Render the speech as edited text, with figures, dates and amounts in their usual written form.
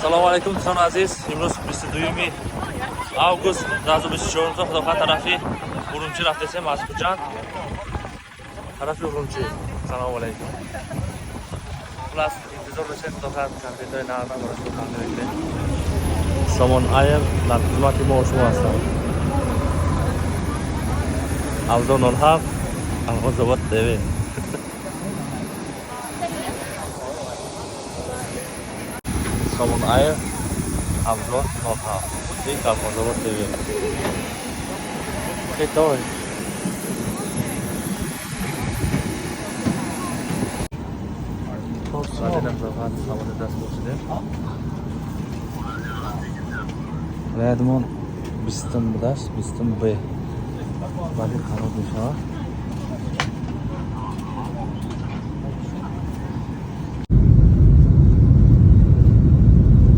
Салому алайкум, дӯстони азиз. Имрӯз 22 август 2024, худохоҳ, тарафи Урумчӣ рафтесем, аз Хуҷанд тарафи Урумчӣ. Салому алайкум. Хулас, интизор бошед, худохоҳ, контентҳои нав барои шумо тақдим мекунем. Сомон Айр дар хизмати мо шумо ҳастанд. Авзо 07, Алғозобод ТВ. Сомон Айр, Авзо 07 и Алғозобод ТВ. Хитой. Мадина, худохоҳ, самолет даст бошидем. Рядмон 20-ум будааст, 20-ум Б. Баъди хароб мешавад.